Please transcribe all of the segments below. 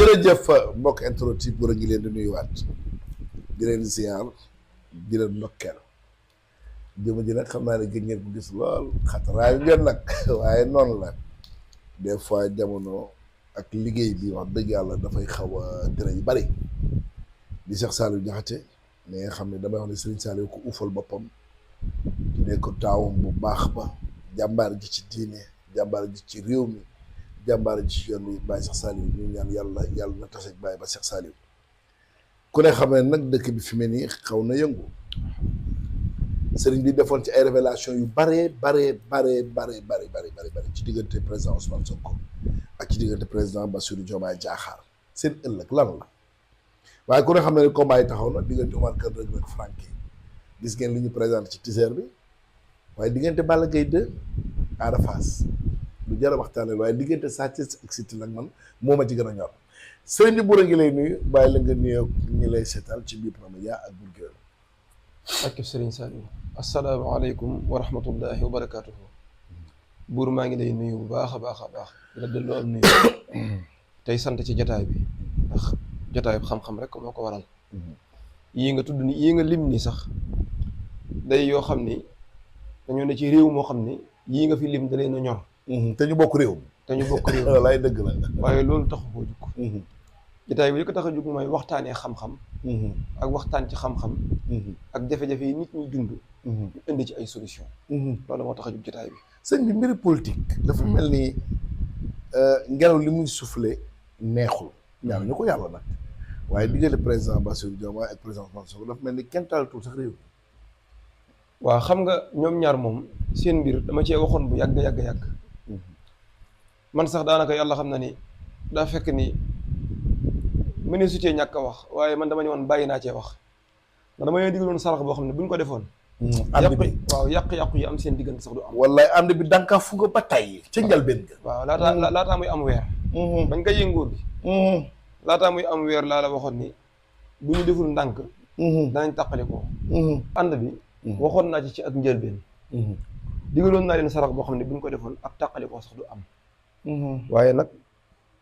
jërëjëf mbokk internet yi pour a ngi leen di nuyuwaat di leen ziar di leen ndokkeel jëma ji nag xam naa ne gëj ngeen ko gis lool xataraayu ngeen nag waaye noonu la des fois jamono ak liggéey bi wax dëgg yàlla dafay xaw a tere yu bari di Cheikh Saliou Diakhaté mais nga xam ne damay wax ne Serigne Saliou ko uufal boppam ne ko taawam bu baax ba jàmbaar ji ci diine jàmbaar ji ci réew mi jàmbaar ji ci yoon bi Baye Cheikh Saliou ñu ñaan yàlla na tase Baye ba Cheikh Saliou ku ne xam ne nag dëkk bi fi mu ne nii xaw na yëngu sëriñ bi defoon ci ay révélation yu bare ci diggante président Ousmane Sonko ak ci diggante président Bassirou Diomaye Diakhar seen ëllëg lan la waaye ku ne xam ne combat yi taxaw na diggante Omar Kane Reug Reug Franky gis ngeen li ñu présenté ci teaser bi waaye diggante Balla Gaye 2 Ada Fass lu jar a waxtaanee waaye diggante Sa Thiès ak Siteu nag man moo ma ci gën a ñor sëriñ bi buur a ngi lay nuyu bàyyi la nga nuyoo ñi lay seetal ci biir Promédia ak Bour Gueweul. ak Serigne Saliou asalaamaaleykum wa rahmatullahi wa barakaatuhu. buur maa ngi lay nuyu bu baax a baax di la delloo am nuyu tey sant ci jataay bi ndax jataay bi xam-xam rek moo ko waral. yii nga tudd ni yii nga lim ni sax day yoo xam ni dañoo ne ci réew moo xam ni yii nga fi lim da leen a ñor. te ñu bokk réew mi. walaay dëgg la. waaye loolu taxu koo jug. jataay bi li ko tax a jug mooy waxtaanee xam-xam. ak waxtaan ci xam-xam. ak jafe-jafe yi nit ñi dund. ñu indi ci ay solution loolu moo tax a jug jataay bi. sëñ bi mbiri politique. dafa mel ni ngelaw li muy soufflé neexul. ñaar ñu ko yàlla nag. waaye diggante président Bassirou Diomaye ak président Ousmane Sonko dafa mel ni kenn taalatul sax réew. waaw xam nga ñoom ñaar moom seen mbir dama cee waxoon bu yàgg. man sax daanaka yàlla xam na ni daa fekk ni mënee su cee ñàkk a wax waaye man dama ne woon bàyyi naa cee wax ndax dama leen digaloon sarax boo xam ne buñ ko defoon. ànd bi waaw yàq-yàqu yi am seen diggante sax du am. wallaay ànd bi danka fu nga ba tey ca njëlbéen ga. waaw laataa muy am weer. bañ koy yënguur gi. laataa muy am weer laa la waxoon ni bu ñu deful ndànk. danañ tàqale ko. ànd bi. waxoon naa ci ak njëlbéen. digaloon naa leen sarax boo xam ne buñ ko defoon ak tàqale ko sax du am. waaye nag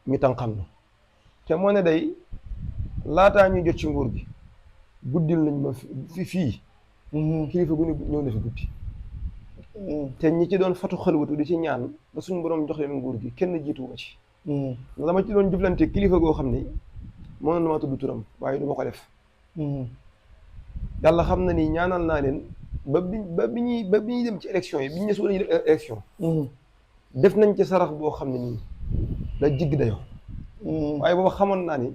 ñu tam xam na te moo ne day laataa ñuy jot ci nguur gi guddil nañ ma fii kilifa gu ne ñëw na fi guddi te ñi ci doon fatu xalwatu di ci ñaan ba suñu borom jox leen nguur gi kenn jiituwu ma ci dama ci doon jëflante kilifa goo xam ni mënoon na maa tudd turam waaye du ma ko def yàlla xam na ni ñaanal naa leen ba bi ñuy dem ci élection yi bi ñu ne suba dañuy def élection def nañ ci sarax boo xam ne nii da jigg dayoo waaye booba xamoon naa ni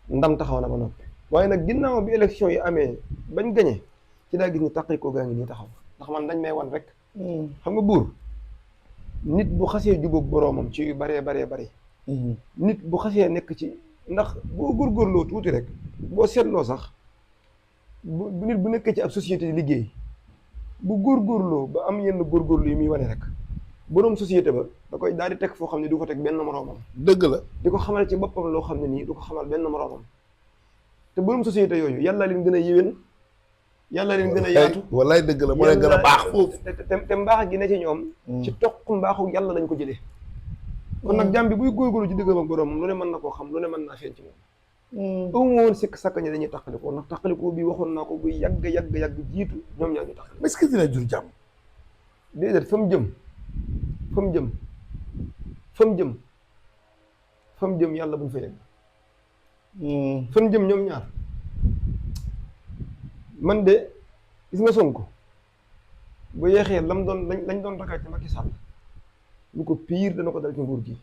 ndam taxaw na ba noppi waaye nag ginnaaw bi élection yi amee bañ gañe ci daa gis ni taqikoo gaa ngi nii taxaw ndax man dañ may wan rek xam nga buur nit bu xasee jubóog boroomam ci yu baree nit bu xasee nekk ci ndax boo góorgóorloo tuuti rek boo seetloo sax bu nit bu nekkee ci ab société di liggéey bu góorgóorloo ba am yenn góorgóorlu yi muy wane rek boroom société ba da koy daal di teg foo xam ne du ko teg benn moroomam. dëgg la di ko xamal ci boppam loo xam ne nii du ko xamal benn moroomam te boroom société yooyu yàlla leen gën a yéwén yàlla leen gën a yaatu. wallaay dëgg la moo leen gën a baax foofu. te mbaax gi ne ci ñoom. ci toq mbaaxu yàlla lañ ko jëlee. kon nag jàmm bi buy góorgóorlu ci diggam ak boroomam lu ne mën na koo xam lu ne mën naa feeñ ci moom. amu woon sikk sakka ñi dañuy tàqalikoo ndax tàqalikoo bi waxoon naa ko buy yàgg jiitu ñoom ñaar ñu tàqalikoo. est-ce que dina jur jàmm. déedéet fa mu jëm yàlla buñ fa yegg. fa mu jëm ñoom ñaar man de gis nga Sonko bu yeexee lañ doon ragal ci Macky Sall lu ko pire dana ko dal ci nguur gi.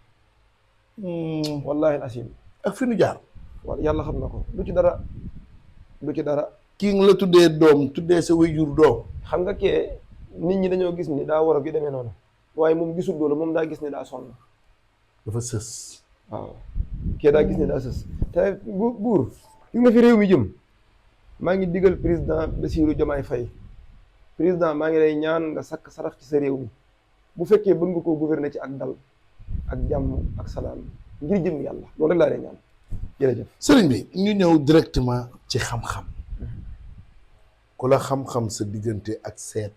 wallahi asim ak fi nu jaar. waaw yàlla xam na ko lu ci dara. kii nga la tuddee doom tuddee sa waajur doom. xam nga kee nit ñi dañoo gis ni daa war a gi demee noonu waaye moom gisul loolu moom daa gis ni daa sonn. dafa sës. waaw kee daa gis ni daa sës te buur gis nga fi réew mi jëm maa ngi digal président Bassirou Diomaye Faye président maa ngi lay ñaan nga sakk sarax ci sa réew mi bu fekkee bëgg nga koo gouverner ci ak dal ak jàmm ak salaam ngir jëm yàlla loolu rek laa lay ñaan jërëjëf. sëriñ bi ñu ñëw directement ci xam-xam ku la xam-xam sa diggante ak seet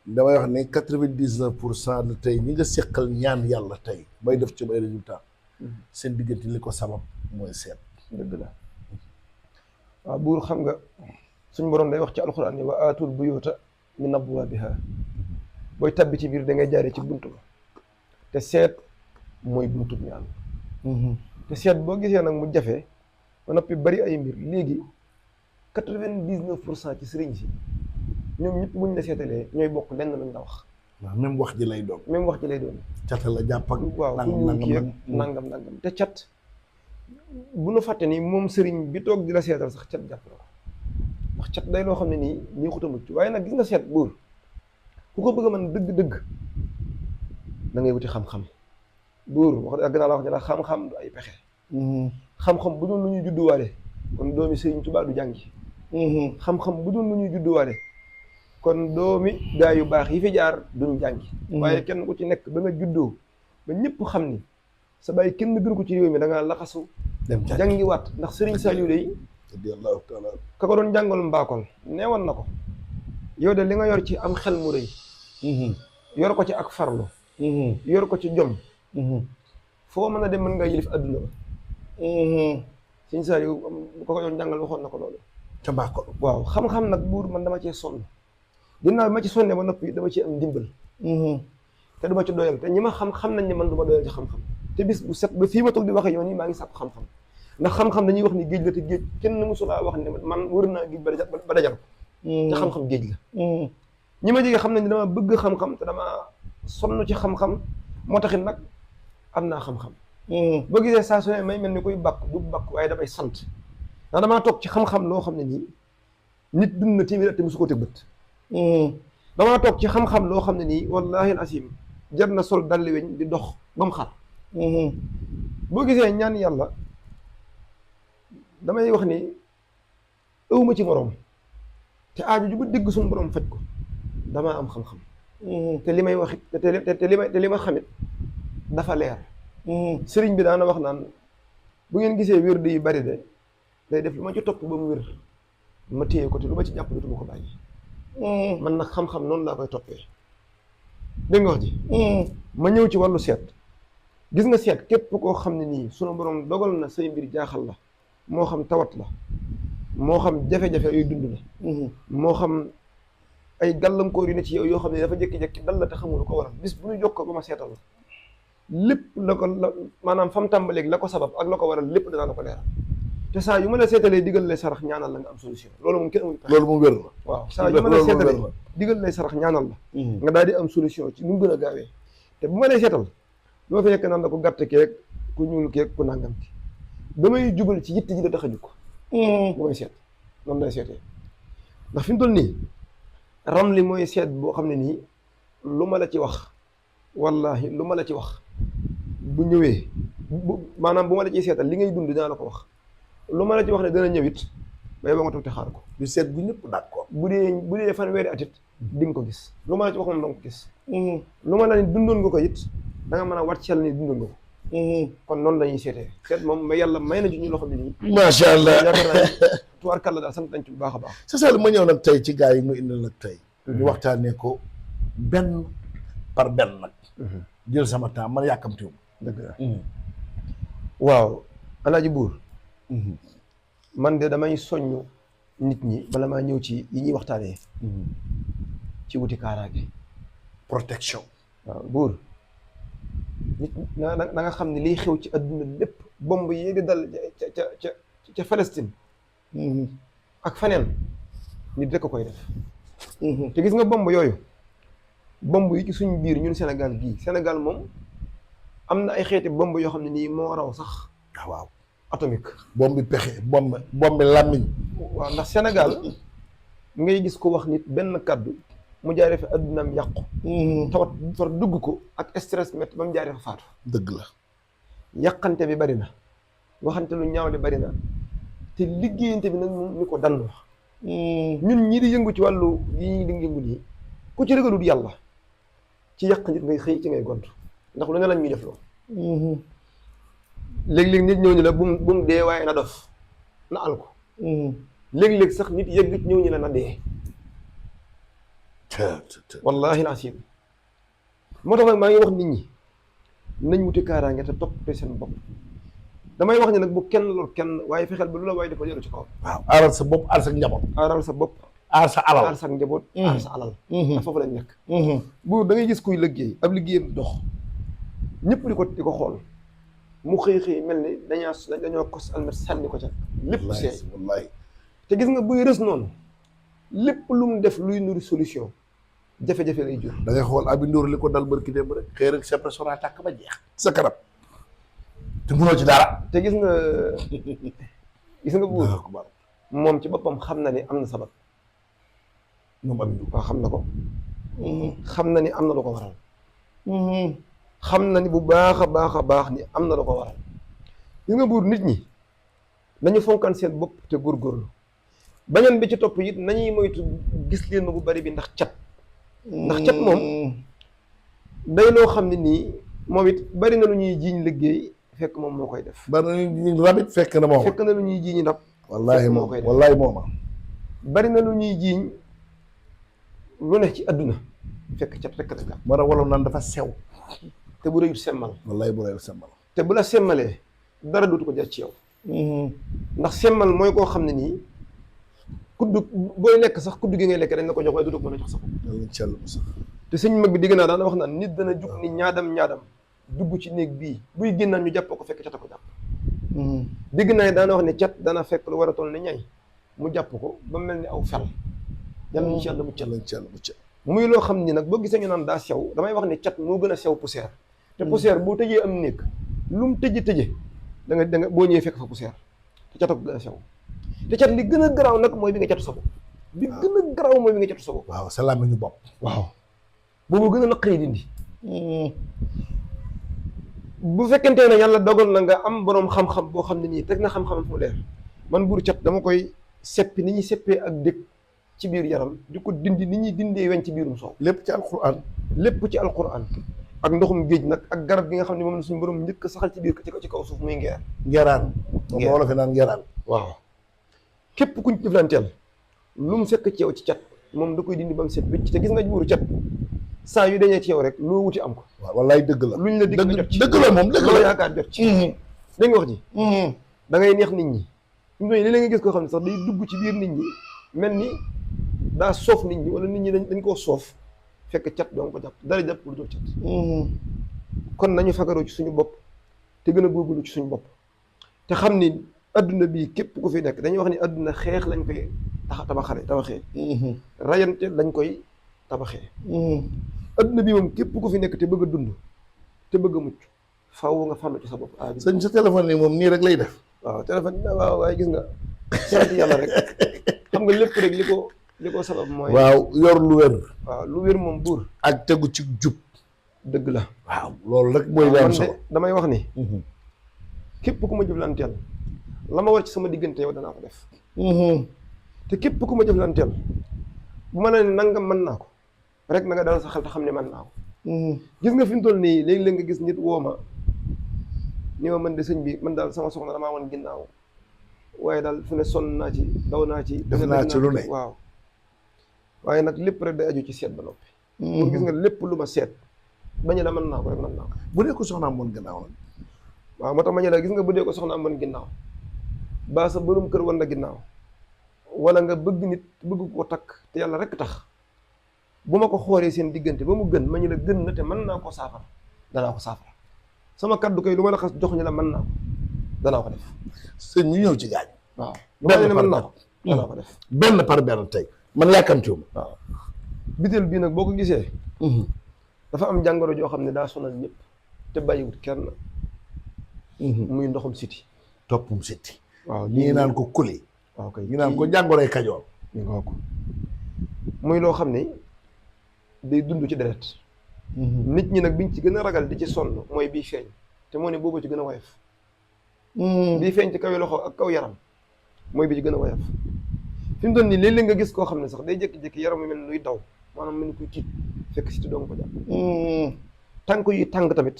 damay wax ne 99% de tey ñi nga seqal ñaan yàlla tey bay def ci ay résultat seen diggante li ko sabab mooy seet. dëgg la waaw buur xam nga suñ borom day wax ci alxuraan ni wa aatul buyuuta min abwaabiha booy tabbi ci biir da ngay jaaree ci buntu ba te seet mooy buntu ñaan te seet boo gisee nag mu jafe ba noppi bari ay mbir léegi 99% ci sëriñ si ñoom ñëpp buñ la seetalee ñooy bokk lenn lañ la wax. waaw même wax ji lay doon. même wax ji lay doon. cata la jàpp ak. waaw nangam te cat bu nu fàtte ni moom sëriñ bi toog di la seetal sax cat jàpp na ko ndax cat day loo xam ne nii ñii xuta mucc waaye nag gis nga seet buur ku ko bëgg a mën dëgg-dëgg da ngay wuti xam-xam buur wax dëgg naa la wax ne la xam-xam du ay pexe. xam-xam bu doon lu ñuy judduwaale kon doomi sëriñ Tuubaa du jàngi. xam-xam bu doon lu ñuy judduwaale kon doomi gaa yu baax yi fi jaar duñ jàngi. waaye kenn ku ci nekk ba nga juddoo ba ñëpp xam ni sa bàyyi kenn gën ko ci réew mi da ngaa laxasu dem jàngiwaat ndax sëriñ Saliou day radiyallahu taala ka ko doon jàngal mbaakol neewoon na ko yow de li nga yor ci am xel mu rëy yor ko ci ak farlu yor ko ci jom foo mën a dem mën nga yilif adduna ba sëriñ Saliou ko doon jàngal waxoon na ko loolu ca mbaakol waaw xam-xam nag buur man dama cee sonn ginnaaw bi ma ci sonnee ba noppi dama ci am ndimbal te duma ci doyal te ñi ma xam nañ ne man du ma doyal ci xam-xam te bis bu set ba fii ma toog di waxee yoon yi maa ngi sàkku xam-xam ndax xam-xam dañuy wax ni géej la te géej kenn musulaa wax ne man wër naa géej ba dajal ko te xam-xam géej la ñi ma jege xam nañ ne dama bëgg xam-xam te dama sonn ci xam-xam moo taxit nag am naa xam-xam boo gisee saa su ne may mel ni koy bàkk du bàkk waaye damay sant ndax damaa toog ci xam-xam loo xam ne nii nit dund na téeméer at te musu ko teg bët damaa toog ci xam-xam loo xam ne nii wallahi al asim jar na sol dalli weñ di dox ba mu xar boo gisee ñaan yàlla damay wax ni ëwma ci moroom te aaju ju ba dégg suñu borom faj ko damaa am xam-xam te li may wax te li ma xamit dafa leer sëriñ bi daana wax naan bu ngeen gisee wér yu bari de day def lu ma ci topp ba mu wér ma téye ko te lu ma ci jàpp dootuma ko bàyyi man nag xam-xam noonu laa koy toppee dégg nga wax ji ma ñëw ci wàllu seet gis nga seet képp koo xam ne nii sunu borom dogal na say mbir jaaxal la moo xam tawat la moo xam jafe-jafe yooyu dund la moo xam ay gàllankoor yu ne ci yow yoo xam ne dafa jékki-jékki dal la te xamul lu ko waral bis bu ñu jokkoo ba ma seetal la lépp la ko la maanaam fam tàmbaleeg la ko sabab ak la ko waral lépp danaa la ko leeral te saa yu ma la seetalee digal lay sarax ñaanal la nga am solution loolu moom kenn amul pexe loolu moom wér la waaw saa yu ma la seetalee digal lay sarax ñaanal la nga daal di am solution ci nu mu gën a gaawee te bu ma lay seetal doo fa yekk naan la ko gàtt keeg ku ñuul keeg ku nàngam ki damay jubal ci yitt ji da tax a jug bu may seet noonu lay seetee ndax fi mu toll nii ram li mooy seet boo xam ne nii lu ma la ci wax wallahi lu ma la ci wax bu ñëwee maanaam bu ma la ciy seetal li ngay dund dinaa la ko wax lu ma la ci wax ne dana ñëwit bay ba nga toog te xaar ko du seet bu ñëpp d'accord bu dee fanweeri atit di nga ko gis lu ma la ci wax moom da nga ko gis lu ma la ni dundoon nga ko it da nga mën a wàcceel ni dundoon nga ko kon noonu la ñuy seetee seet moom ma yàlla may na ci ñu loo xam ne nii macha allah yaakaar naa tubaarkàlla daal sant nañ ci bu baax a baax c'est ça ma ñëw nag tey ci gars yi mu indil nag tey ñu waxtaanee ko benn par benn nag jël sama temps man yàkkamtiwu dëgg la waaw alaaji buur man de damay soññ nit ñi bala maa ñëw ci yi ñuy waxtaanee ci wuti kaaraange protection waaw buur nit na nga xam ne liy xew ci adduna lépp bomb yi di dal ca Palestine ak faneen nit rek a koy def te gis nga bomb yooyu bomb yi ci suñu biir ñun Sénégal gii Sénégal moom am na ay xeeti bomb yoo xam ne nii moo raw sax waaw atomique bomb bi pexe bomb bi làmmiñ waaw ndax Sénégal ngay gis ko wax nit benn kaddu mu jaaree fa addunaam yàqu tawat far dugg ko ak stress métti ba mu jaaree fa faatu dëgg la yàqante bi bari na waxante lu ñaaw li bari na te liggéeyante bi nag moom ni ko dan wax ñun ñi di yëngu ci wàllu yi ñuy di yëngu nii ku ci ragalul yàlla ci yàq nit ngay xëy ci ngay gont ndax lu ne lañ muy def loo léeg-léeg nit ñëw ñu la bu mu dee waaye na dof na al ko léeg-léeg sax nit yëgg ñëw ñu la na dee wallahi laasim moo tax nag maa ngi wax nit ñi nañ wuti kaaraange te toppatoo seen bopp damay wax ne nag bu kenn lor kenn waaye fexeel ba lu la waaye dafa jëlu ci kaw. waaw aaral sa bopp aar sa njaboot. aaral sa bopp. aar sa alal aar sa njaboot. aar sa alal. ndax foofu lañ nekk. bu da ngay gis kuy liggéey ab liggéeyam dox ñëpp di ko xool mu xëy mel ni dañoo kos almet sànni ko ca. lépp seey wallaay te gis nga buy rës noonu lépp lu mu def luy nuru solution jafe-jafe lay jur. da ngay xool Aby Ndour li ko dal barki démb rek xëy rek sa restaurant tàkk ba jeex. sa kanam te mënoo ci dara. te gis nga buur moom ci boppam xam na ni am na sabab. moom Aby Ndour waaw xam na ko. xam na ni am na lu ko waral. xam na ni bu baax a baax ni am na lu ko waral. gis nga buur nit ñi nañu fonkaan seen bopp te góorgóorlu bañan bi ci topp it nañuy moytu gis leen ma bu bari bi ndax cat. ndax cat moom day loo xam ne nii moom it bari na lu ñuy jiiñ liggéey fekk moom moo koy def. bari na lu ñuy rabit fekk na moom. fekk na lu ñuy jiiñ ndab. wallaahi moo koy def wallaahi mooma. bari na lu ñuy jiiñ lu ne ci àdduna fekk cat rekk nag. moo tax wolof naan dafa sew. te bu rëyut semmal. wallaahi bu rëyut semmal. te bu la semmalee dara dootu ko jar ci yow. ndax semmal mooy koo xam ne nii kuddu booy lekk sax kuddu gi ngay lekk dañ la ko jox waaye dootu ko mën a jox sa bopp. te sëñ mag bi digg naa daana wax naan nit dana jug ni ñaadam dugg ci néeg bii buy génnaan ñu jàpp ko fekk cat a ko jàpp. digg naa daana wax ne cat dana fekk lu war a toll ne ñay mu jàpp ko ba mel ni aw fel. yàlla ñu ci yàlla muccal muy loo xam ni nag boo gisee ñu naan daa sew damay wax ne cat moo gën a sew poussière. te poussière boo tëjee am néeg lu mu tëje da nga boo ñëwee fekk fa poussière te cat a ko gën a sew te cat li gën a garaaw nag mooy bi nga catu sa bopp. bi gën a garaaw mooy bi nga catu sa bopp. waaw sa làmmiñu bopp. waaw boobu gën a naqaree dindi. bu fekkente ne yàlla dogal na nga am boroom xam-xam boo xam ne nii teg na xam-xam fu leer man buur cat dama koy seppi ni ñuy seppee ak dëkk ci biir yaram di ko dindi ni ñuy dindee weñ ci biirum soow. lépp ci alquran. lépp ci alquran ak ndoxum géej nag ak garab gi nga xam ne moom la suñu borom njëkk saxal ci biir ci kaw suuf muy ngeer. ngeeraan. moom moo la fi naan ngeeraan. waaw képp kuñ jëflanteel lu mu fekk ci yow ci cat moom da koy dindi ba mu set wécc te gis nga buuru cat saa yu dañee ci yow rek loo wuti am ko. waaw wallaay dëgg la. luñ la dig nga jot ci dëgg la moom dëgg la loo yaakaar jot ci. dégg nga wax ji. da ngay neex nit ñi. fi mu toll nii léeg-léeg nga gis koo xam ne sax day dugg ci biir nit ñi mel ni daa soof nit ñi wala nit ñi dañ koo soof fekk cat doo ko jàpp dara jàpp pour doo cat. kon nañu fagaroo ci suñu bopp te gën a góorgóorlu ci suñu bopp te xam ni adduna bii képp ku fi nekk dañuy wax ni adduna xeex lañ koy tabaxee. rayante lañ koy tabaxee. adduna bi moom képp ku fi nekk te bëgg a dund te bëgg a mucc faaw nga farlu ci sa bopp. sëñ sa téléphone nii moom nii rek lay def. waaw téléphone waaw waaye gis nga sant yàlla rek xam nga lépp rek li ko sabab mooy. waaw yor lu wér. waaw lu wér moom buur. ak tegu ci jub. dëgg la. waaw loolu rek mooy li am solo. damay wax ni. képp ku ma jëflanteel la ma war ci sama diggante yow danaa ko def. te képp ku ma jëflanteel bu ma la ne nangam mën naa ko rek na nga dal sa xel te xam ne mën naa ko. gis nga fi mu toll nii léegi-léeg nga gis nit woo ma ni ma man de sëñ bi man daal sama soxna damaa wan ginnaaw waaye daal fu ne sonn naa ci daw naa ci. def naa ci lu ne waaw. waaye nag lépp rek day aju ci seet ba noppi. pour gis nga lépp lu ma seet bañ la mën naa ko rek mën naa ko. bu dee ko soxnaam woon ginnaaw nag. waaw moo tax ma ne la gis nga bu dee ko soxnaam woon ginnaaw baa sa borom kër wan na ginnaaw wala nga bëgg nit bëgg ko takk te yàlla rek tax bu ma ko xoolee seen diggante ba mu gën ma ñu la gën na te mën naa ko saafara danaa ko saafara sama kaddu koy lu ma la xas jox ñu la mën naa ko danaa ko def. sëñ ñu ñëw ci gaañ. waaw lu ma ne mën naa ko danaa ko def. benn par benn tey man yàkkamtiwuma. waaw biteel bii nag boo ko gisee. dafa am jàngoro joo xam ne daa sonal ñëpp te bàyyiwut kenn. muy ndoxum siti. toppum siti. waaw ñii naan ko kuli. waaw kay ñii naan ko jàngoroy kajoor. muy loo xam ne day dund ci deret. nit ñi nag biñ ci gën a ragal di ci sonn mooy bii feeñ te moo ne boobu ci gën a woyof. bii feeñ ci kaw loxo ak kaw yaram mooy bi ci gën a woyof. fi mu doon nii léeg-léeg nga gis koo xam ne sax day jékki-jékki yaram mi mel ni luy daw maanaam mel ni kuy tiit fekk siti doo nga ko jàpp. tànk yu tàng tamit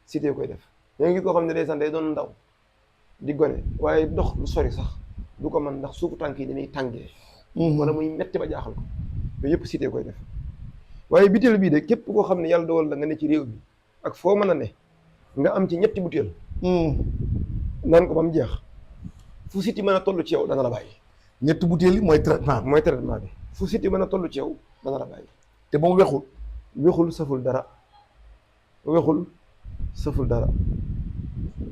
siti koy def. yaa ngi gis koo xam ne day doon ndaw di gone waaye dox lu sori sax du ko mën ndax suufu tànk yi dañuy tàngee. wala muy metti ba jaaxal ko yooyu yëpp sitee koy def waaye biteel bii de képp koo xam ne yàlla dogal la nga ne ci réew bi ak foo mën a ne nga am ci ñetti butéel naan ko ba mu jeex fu siti mën a toll ci yow dana la bàyyi. ñetti butéel yi mooy traitement bi. mooy traitement bi fu siti mën a toll ci yow dana la bàyyi. te moom wexul. wexul saful dara wexul saful dara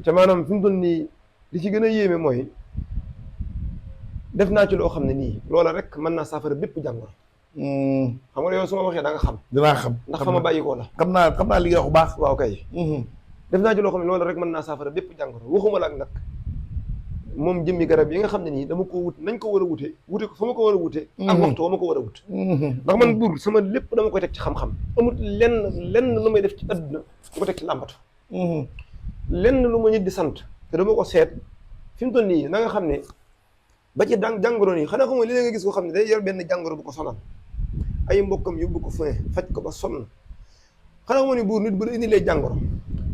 te maanaam fi mu toll nii li ci gën a yéeme mooy def naa ci loo xam ne nii loola rek mën naa saafara bépp jàngoro. xam nga yow su ma waxee da nga xam. dinaa xam ndax fa ma bàyyi ko la. xam naa li nga wax bu baax. waaw kay. def naa ci loo xam ne loola rek mën naa saafara bépp jàngoro waxuma la ak nag moom jëmmi garab yi nga xam ne nii dama ko wut nañ ko war a wute ko fa ma ko war a wute. ak waxtu wa ma ko war a wut. ndax man buur sama lépp dama koy teg ci xam-xam. amul lenn lu may def ci àdduna du ko teg ci làmbatu. lenn lu ma nit di sant te dama ko seet fi mu toll nii na nga xam ne ba ci jàngoro nii xanaa xamuma li nga gis ko xam ne day yor benn jàngoro bu ko sonal ay mbokkam yóbbu ko fu ne faj ko ba sonn xanaa xamuma ni buur nit bu la indilee jàngoro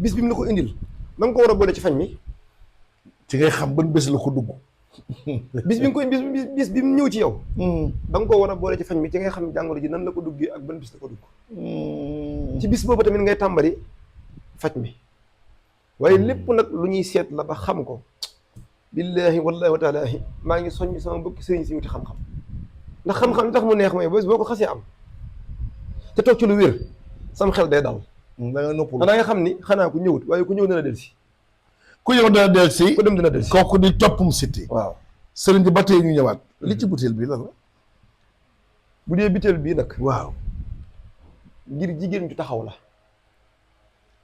bis bi mu la ko indil da nga ko war a boole ci fañ mi. ci ngay xam ban bés la ko dugg. bis bi nga koy bis bi mu ñëw ci yow. da nga ko war a boole ci fañ mi ci ngay xam jàngoro ji nan la ko duggee ak ban bis la ko dugg. ci bis boobu tamit ngay tàmbali faj mi. waaye lépp nag lu ñuy seet la ba xam ko billaahi wallaahi wa taalaahi maa ngi soññ sama mbokki sëriñ si wuti xam-xam ndax xam-xam li tax mu neex mooy boo ko xasee am te toog ci lu wér sam xel day dal. da nga noppalu da nga xam ni xanaa ku ñëwut waaye ku ñëw dana delsi. ku ñëw dana delsi. ku dem dana delsi. kooku di toppum siti. waaw sëriñ bi ba tey ñu ñëwaat. li ci butéel bi lan la. bu dee butéel bii nag. waaw. ngir jigéen ju taxaw la.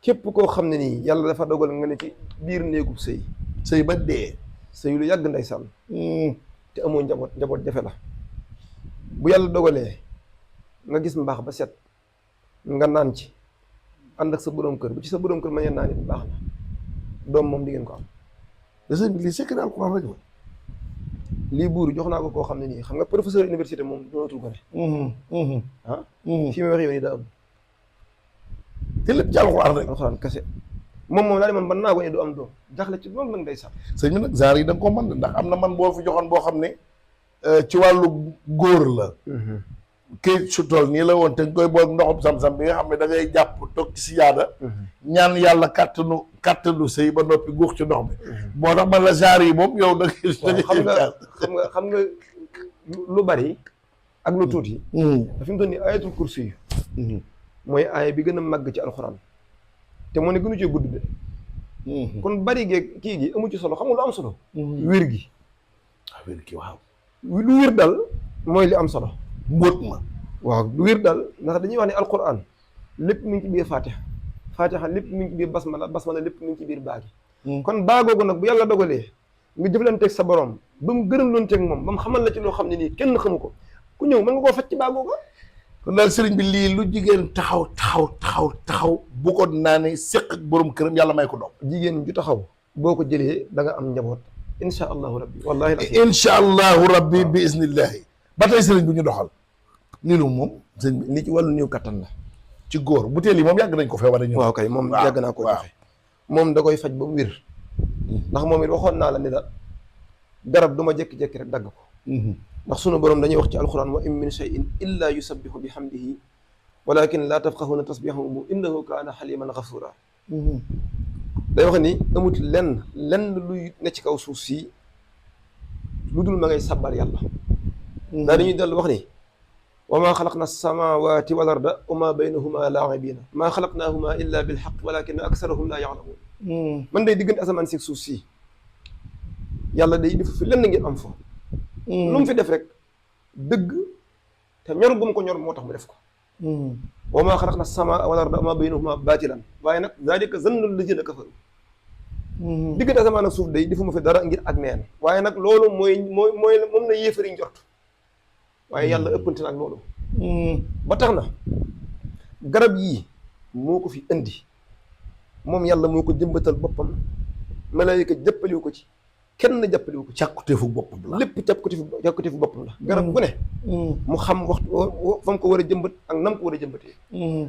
képp koo xam ne nii yàlla dafa dogal nga ne ci biir néegub sëy ba dee. sëy lu yàgg ndeysaan. te amoo njaboot jafe la. bu yàlla dogalee nga gis mbaax ba set nga naan ci ànd ak sa borom kër bu ci sa borom kër ma ngeen naan it baax na doom moom di ngeen ko am. sëñ bi lii secret alxuraan rek la. lii buur jox naa ko koo xam ne nii xam nga professeur université moom doonatul ko ne. fii may wax yow nii daa am. te lépp ci alxuraan rek. alxuraan kese moom laa man naa ko ne du am doom jaxle ci loolu nag day sax. sëñ bi nag genre yi da nga ko mën ndax am na man boo fi joxoon boo xam ne ci wàllu góor la. kii su tool nii la woon te nga koy boog ndoxum sam-sam bi nga xam ne da ngay jàpp toog ci siyaada. ñaan yàlla kàttanu sëy ba noppi guux ci ndox mi. moo tax man la genre yi moom yow da ngay. xam nga lu bari ak lu tuuti. fi mu toll nii ayatul kursi yi. mooy aaya bi gën a màgg ci alxuraan te moo ne gënu cee gudd de. kon bari geeg kii gi amu ci solo xam nga lu am solo. wér gi. wér gi waaw. lu wér dal mooy li am solo. mbóot ma. waaw lu wér dal ndax dañuy wax ne alxuraan lépp mi ngi ci biir Fatiha lépp mi ngi ci biir basmala lépp mi ngi ci biir baagi. kon baagoogu nag bu yàlla dogalee nga jëflanteeg sa borom ba mu gërëm loon teeg moom ba mu xamal la ci loo xam ne nii kenn xamu ko ku ñëw mën nga koo faj ci baagooga. kon daal sëriñ bi lii lu jigéen taxaw bu ko naanee séq ak borom këram yàlla may ko doom. jigéen ju taxaw boo ko jëlee da nga am njaboot incha allahu rabbi wallahi incha allahu rabbi bi iznillahi ba tey sëriñ bi ñu doxal lii lu moom sëriñ bi li ci wàllu néew kattan la ci góor butéel yi moom yàgg nañ ko fee war a ñëw. waaw kay moom yàgg naa ko joxe moom da koy faj ba mu wér ndax moom it waxoon naa la ni la garab du ma jékki-jékki rek dagg ko ndax sunu borom dañuy wax ci alquran wa in min shay'in illa yusabbihu bihamdihi walakin la tafqahuna tasbihahum innahu kaana haliman ghafura day wax ni amut lenn luy ne ci kaw suuf si lu dul ma ngay sabbal yàlla daa dañuy dellu wax ni wa ma xalaqna as-samawati wal arda wa ma baynahuma la'ibina ma xalaqnahuma illa bil haqq walakin aksarahum la ya'lamun man day diggante asamaan si suuf si yàlla day def fi lenn ngeen am fa lu mu fi def rek dëgg te ñor bu mu ko ñor moo tax mu def ko wa maa xalaqna as-samaa wal arda wa maa baynahuma baatilan waaye nag zaalika zannu llaziina kafaru diggante asamaan ak suuf day defuma fi dara ngir ak neen waaye nag loolu mooy moom la yéefari njort waaye yàlla ëppante nag loolu ba tax na garab yii moo ko fi indi moom yàlla moo ko jëmbatal boppam malaayika jëppaliwu ko ci kenn jàppaliwu ko càkkutéefu boppam la lépp càkkutéefu boppam la garab bu ne mu xam waxtu fa mu ko war a jëmbat ak nam ko war a jëmbatee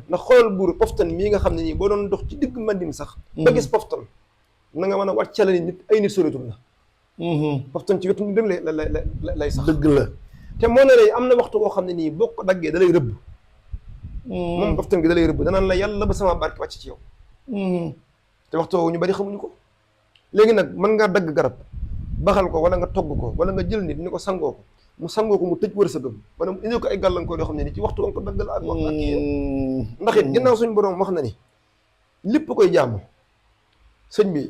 ndax xoolal buur poftan mii nga xam ne nii boo doon dox ci digg Manding sax ba gis poftan na nga mën a wàccale ni nit ay nit soritul la poftan ci wetu ñu dem lay sax dëgg la te moo ne lay am na waxtu koo xam ne nii boo ko daggee da lay rëbb moom poftan gi da lay rëbb danaan la yàlla ba sama barke wàcc ci yow te waxtu woowu ñu bari xamuñu ko. léegi nag mën ngaa dagg garab baxal ko wala nga togg ko wala nga jël nit ni ko sangoo ko mu tëj wërsëgam wala mu indil ko ay gàllankoor yoo xam ne ni ci waxtu nga ko dagg la ak wax ak yéen ndax it ginnaaw suñu borom wax na ni lépp koy jaamu sëñ bi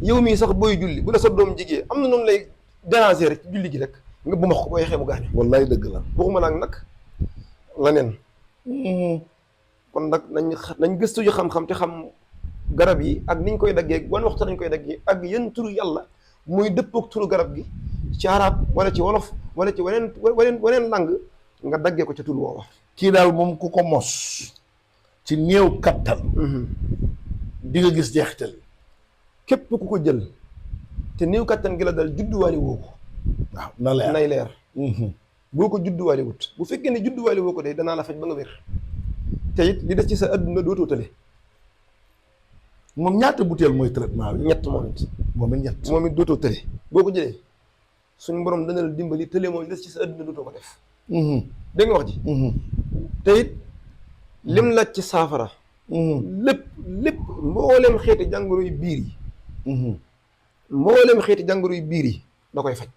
yow mii sax booy julli bu la sa doom jigee am na noonu lay déranger rek ci julli gi rek nga bu max ko boo yexee mu gaañu. wallaay dëgg la. waxuma nag la neen kon nag nañ gëstu yu xam-xam te xam garab yi ak niñ koy daggee wan waxtu nañ koy daggee ak yan turu yàlla muy dëppook turu garab gi ci arab wala ci wolof wala ci weneen lang nga daggee ko ca tur woowa. kii daal moom ku ko mos ci néew kattan di nga gis jeexital. képp ku ko jël te néew kattan gi la dal judduwaale woo ko. waaw na leer nay leer. boo ko judduwaale wut bu fekkee ne judduwaale woo ko de danaa la faj ba nga wér te it li des ci sa adduna dootoo tële. moom ñaata butéel mooy traitement bi. ñett moom it. moom it dootoo tële boo ko jëlee suñu borom dana la dimbali tële moom li des ci sa adduna dootoo ko def. dégg nga wax ji. te it lim laaj ci saafara. lépp mboolem xeeti jàngoro yu biir yi. mboolem xeeti jàngoro yu biir yi da koy faj.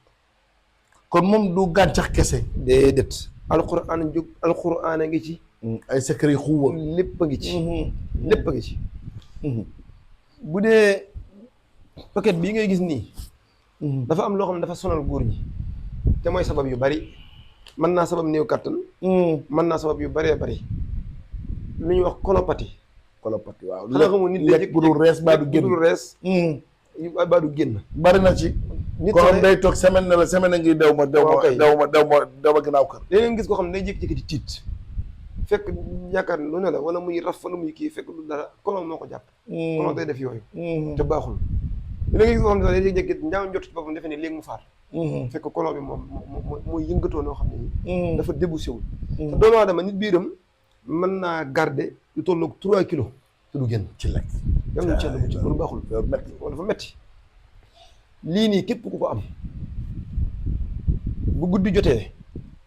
kon moom du gàncax kese. déedéet. alxuraan a ngi ci. ay secret yu xuuwa. lépp a ngi ci. lépp a ngi ci. bu dee paquet bii ngay gis nii. dafa am loo xam ne dafa sonal góor ñi. te mooy sabab yu bari. mën naa sabab néew kàttan. mën naa sabab yu baree bari. lu ñuy wax colopathie. waaw. xanaa xamul nit lekk bu dul rees baa du génn. bu dul rees. baa du génn. bari na ci. nit koo xam day toog semaine la semaine a ngi dew ma ginnaaw kër. léeg-léeg nga gis koo xam ne day jékki-jékki di tiit. fekk yaakaar lu ne la wala muy raf wala muy kii fekk lu dara kolon moo ko jàpp. kolon day def yooyu. te baaxul. léegi gis nga xam ne day jékki njaaw njott ci boppam defe ne léegi mu faat. fekk kolon bi moom mooy yëngatoo noo xam ne nii. dafa débouché wul. te doomu aadama nit biiram mën naa garder lu tolloog 3 kilos. te du génn ci lekk. yàlla na ci yàlla ci loolu baaxul. dafa metti lii nii képp ku ko am bu guddi jotee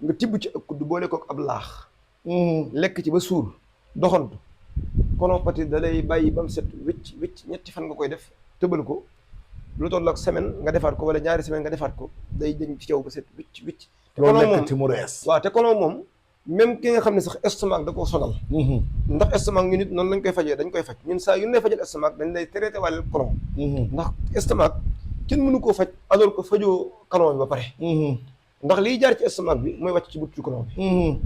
nga tibb ci ak kudd boole kook ab laax. lekk ci ba suur doxantu colopathie da lay bàyyi ba mu set wicc ñetti fan nga koy def tëbal ko lu toll ak semaine nga defaat ko wala ñaari semaine nga defaat ko day dañ ci caw ba set wicc te loolu lekkati mu rees. waaw te colon moom même ki nga xam ne sax estomac da koo sonal. ndax estomac ñu nit noonu lañ koy fajee dañ koy faj ñun saa yu ñu lay fajal estomac dañ lay traité wàllu colon. ndax estomac kenn mënu koo faj alors que fajoo colon bi ba pare. ndax liy jaar ci estomac bi mooy wàcc ci butitu colon bi.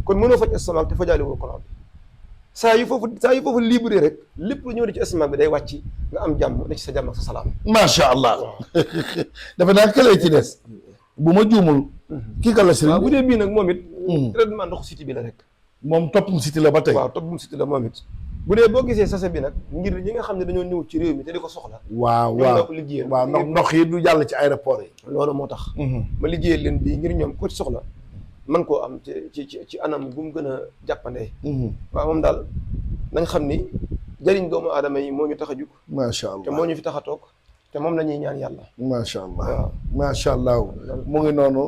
kon mënoo faj estomac te fajaale woo colon bi. saa yu foofu libre rek lépp lu ñëw di ci estomac bi day wàcc nga am jàmm ne ci sa jàmm ak sa salaam. macha allah. dafa naa këlee ci des. bu ma juumul. kii ka la sëriñ. waaw bu dee bii nag moom it. traitement ndoxu siti bi la rek. moom toppum siti la ba tey. waaw toppum siti la moom it. bu dee boo gisee sachet bi nag ngir ñi nga xam ne dañoo ñëw ci réew mi te di ko soxla. waaw ndox yi du jàll ci aéroport yi. loolu moo tax. ma liggéeyal leen bii ngir ñoom ko ci soxla man koo am ci anam bu mu gën a jàppandee. waaw moom daal nañ xam ni jëriñ doomu aadama yi moo ñu tax a jug. macha allah te moo ñu fi tax a toog te moom la ñuy ñaan yàlla. macha allah waaw macha allah mu ngi noonu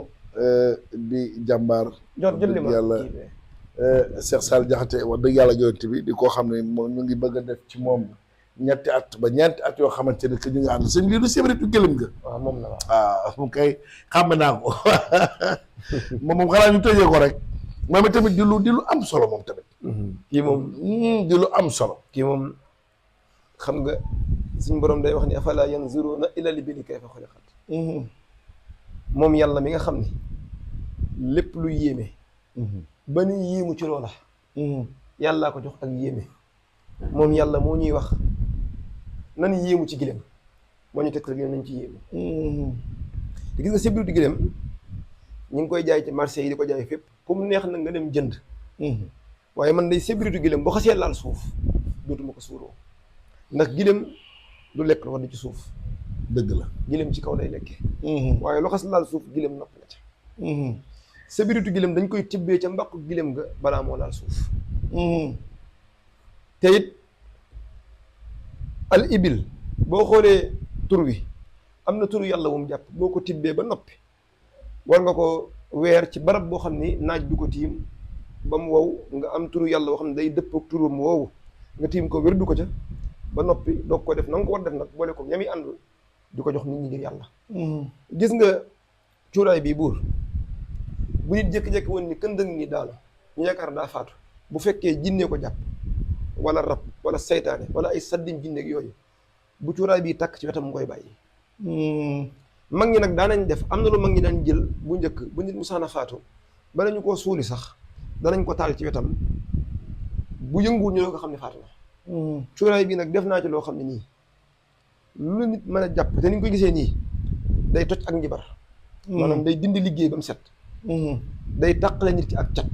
di jàmbaar. jël li ma yàlla Cheikh Sall Diakhaté wax dëgg yàlla yonent bi di koo xam ne moom ñu ngi bëgg a def ci moom ñetti at ba ñeenti at yoo xamante ne que ñu ngi ànd sëñ lii du sébrétu gëlëm nga. waaw moom la waaw mu kay xam naa ko moom xanaa ñu tëjee ko rek moom tamit di lu am solo moom tamit. kii moom di lu am solo. kii moom xam nga suñu borom day wax ni afala yanzuruna ila libili kayfa xuliqat. moom yàlla mi nga xam ni lépp lu yéeme. ba ni yéemu ci loola. yàllaa ko jox ak yéeme. moom yàlla moo ñuy wax nan yéemu ci gileem moo ñu teg gileem nañ ci yéemu. te gis nga sébiruti gileem ñu ngi koy jaay ci marché yi di ko jaay fépp comme neex na nga dem jënd. waaye man day sébiruti gileem boo xasee laal suuf dootuma ko suuroo ndax gileem du lekk lu wax ci suuf. dëgg la gileem ci kaw lay lekkee. waaye lu xas laal suuf gileem nopp la ca. sébiruti gileem dañ koy tibbee ca mbaqu gileem nga balaa moo laal suuf. te it al ibil boo xoolee tur wi am na turu yàlla wu mu jàpp boo ko tibbee ba noppi war nga ko weer ci barab boo xam ni naaj du ko tiim ba mu wow nga am turu yàlla boo xam ne day dëpp ak turam woowu nga tiim ko wér du ko ca ba noppi doog ko def na nga ko war def nag boole ko ñami ànd di ko jox nit ñi ngir yàlla gis nga cuuraay bii buur bu nit jékki-jékki woon ni këndëng ni daanu ñu yaakaar daa faatu bu fekkee jinne ko jàpp wala rab wala seytaane wala ay saddim jinne ak yooyu bu cuuraay bii takk ci wetam mu koy bàyyi mag ñi nag daanañ def am na lu mag ñi daan jël bu njëkk bu nit musaana faatu bala ñu koo suuli sax danañ ko taal ci wetam bu yënguwul ñu ko xam ne faatu na cuuraay bii nag def naa ci loo xam ne nii lu nit mën a jàpp te ni ñu koy gisee nii day toj ak njibar maanaam day dindi liggéey ba mu set day tàqale nit ki ak cat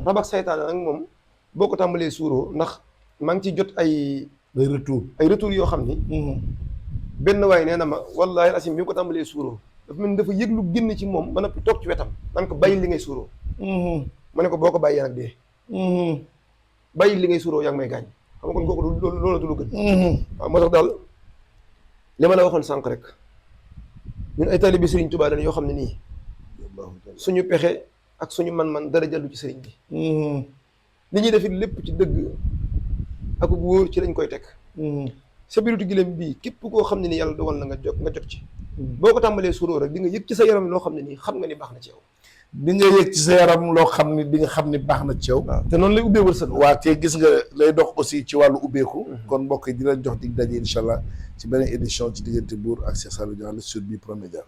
rab ak saytaane nag moom boo ko tàmbalee suuroo ndax maa ngi ci jot ay retour yoo xam ni benn waay nee na ma wallaahi asim bi nga ko tàmbalee suuroo dafa mel ni dafa yëg lu génn ci moom ba noppi toog ci wetam naan ko bàyyi li ngay suuroo ma ne ko boo ko bàyyee nag dee bàyyi li ngay suuroo yaa ngi may gaañ xam nga kon kooku loolu du lu gën waaw moo tax daal li ma la waxoon sànq rek ñun ay taalibe Sëriñ Tuubaa dañ yoo xam ne nii suñu pexe ak suñu man-man dara jàllu ci sëriñ bi li ñuy defit lépp ci dëgg ak wóor ci lañ koy teg sa birutu giléem bii képp koo xam ne ni yàlla dogal na nga jot ci boo ko tàmbalee suuroo rek di nga yëg ci sa yaram loo xam ne nii xam nga ni baax na ci yow di nga yëg ci sa yaram loo xam ni di nga xam ni baax na ci yow te noonu lay ubbee wërsëg waa te gis nga lay dox aussi ci wàllu ubbeeku kon mbokk yi di leen jox dig daje incha allah ci beneen édition ci diggante Buur ak Cheikh Saliou Diagne sur Bprod Média